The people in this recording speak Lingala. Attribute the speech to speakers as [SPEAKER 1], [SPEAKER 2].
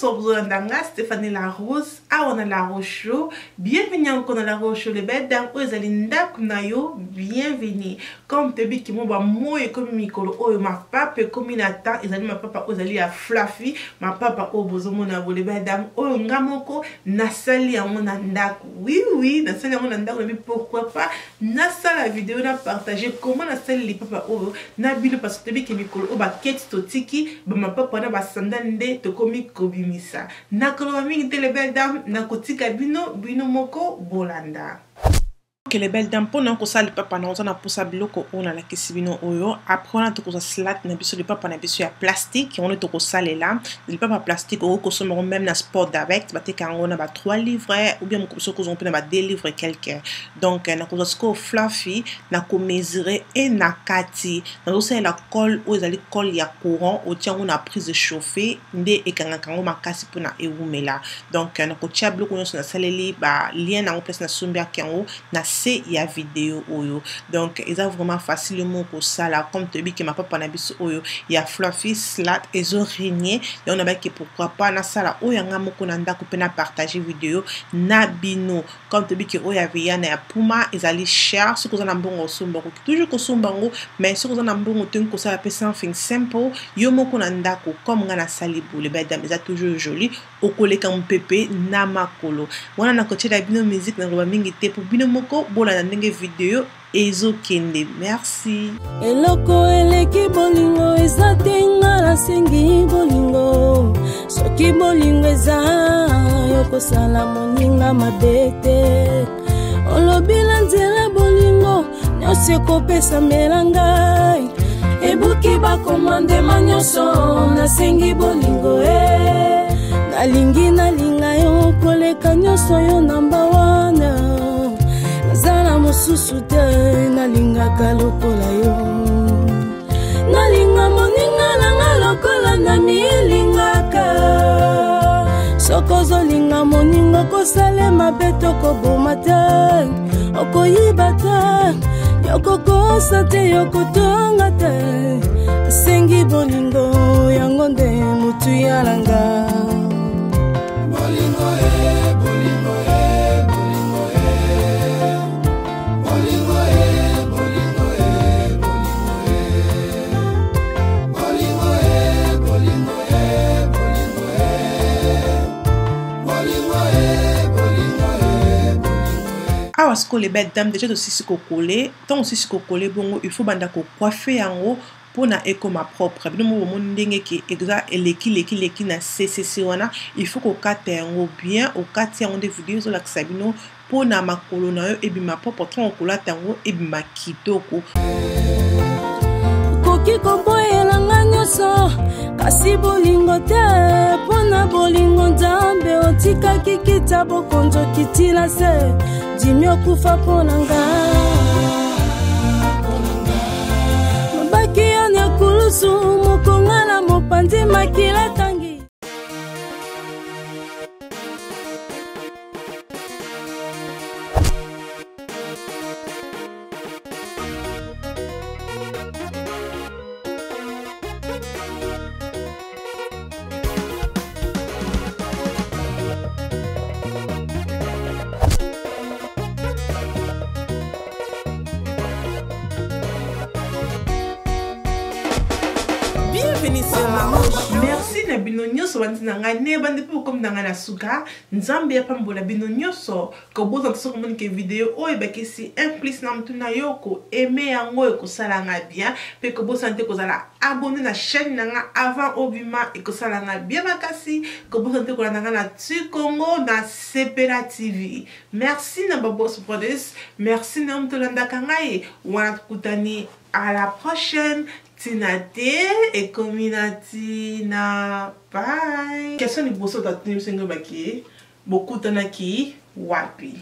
[SPEAKER 1] Bonsoir bozolanda nga Stephanie La Rose awa na La Rose Show. Bienvenue encore na La Rose Show les belles dames oyo ezali ndako na yo bienvenue. Comme toyebi kimo ba moyi ekomi mikolo oyo mapapa ekomi na temps ezali mapapa oyo ezali ya fluffy mapapa oyo bozomona bo les belles dames oyo nga moko nasali yango na ndako. Oui oui nasali yango na ndako nabi pourquoi pas nasala video na partager comment nasali lipapa oyo na bino parce que toyebi ke mikolo oyo baketi totiki bamapapa wana basandale nde tokomi kobimisa. Nakoloba mingi te les belles dames, nakotika bino bino moko bolanda. Ok les belles dames, mpona kosala lipapa na oza na mposa biloko oyo nalakisi bino oyo. Après wana tokozwa salade na biso, lipapa na biso ya plastique yango nde tokosalela. Lipapa ya plastique okoki kosomba yango meme na Sport Direct, bateka yango na ba 3 livres ou bien mokoso okozwa mpe na ba 2 livres quelque. Donc nakozwa sikoyo fluffy, nakomesure e na kati nazosalela colle oyo ezali colle ya courant, otia yango na prise chauffée nde ekangaka yango makasi mpona ewumela. Donc nakotia biloko nyonso nasaleli ba lien nango place nasombiaki yango na se ya video oyo. Donc eza vraiment facile moko kosala, comme toyebi ke mapapa na biso oyo ya fluffy slat ezo régner, donc nabaki pourquoi pas nasala oyo yanga moko na ndako mpe na partager video na bino. Comme toyebi ke oyo ya Rihanna ya Puma ezali cher, soki oza na mbongo osomba okoki toujours kosomba yango, mais soki oza na mbongo tolingi kosala pe something simple yo moko na ndako comme nga nasali boule belle dame eza toujours joli, okoleka mopepe na makolo. Wana nakotiela bino musique, nakoloba mingi te po bino moko bolanda ndenge video ezokende. Merci.
[SPEAKER 2] Eloko eleki bolingo eza te, nga nasengi bolingo. Soki bolingo eza yo kosala moninga mabe te. Olobi na nzela bolingo nyonso ekopesamela ngai. Ebuki bakomandema nyonso, nasengi bolingo e. Nalingi nalinga yo koleka nyonso, yo namba wana. Naza na mosusu te, nalingaka lokola yo. Nalinga moninga nanga lokola namilingaka. Soki ozolinga moninga okosalema mabe, tokoboma te, okoyiba te, yokokosa te, yokotonga te. Esengi bolingo yango nde motu ya nanga.
[SPEAKER 3] Bolingo e, bolingo e, bolingo e. Bolingo e, bolingo e, bolingo e. Bolingo e, bolingo e, bolingo e. Bolingo e, bolingo e, bolingo e.
[SPEAKER 1] Awa sikoyo les belles dames déjà tosisi kokole. Ntango osisi kokole bongo il faut banda kocoiffe yango mpona ekoma propre. Bino moko bomoni ndenge ke eza eleki leki leki na CCC wana, il faut kokata yango bien. Okati yango nde video ezolakisa bino mpona makolo na yo ebima propre, ntango okolata yango ebima kitoko.
[SPEAKER 2] Okoki koboyela nga nyonso kasi bolingo te, mpona bolingo Nzambe otikaki kita bokonzo kitila se dimi okufa mpo na nga. Mabaki yo na kulusu mokonga na mopanzi makila tangi.
[SPEAKER 1] Bienvenue sur la Rose. Merci na bino nyonso bandi na ngai ne bandi mpe bokomi na ngai na suka. Nzambe apambola bino nyonso. Kobosana te soki omoni ke video oyo ebakisi un plus na mutu na yo, ko aimer yango ekosala nga bien, mpe kobosana te kozala abonné na chaîne na nga avant obima, ekosala nga bien makasi. Kobosana te kolanda nga na Tu Congo na Sepela TV. Merci na ba Boss Brothers, merci na mutu olandaka ngai. Wana tokutani à la prochaine. Tina te ekomi na tina. Bye. Question liboso tatuni biso ngai baki bokutanaki wapi?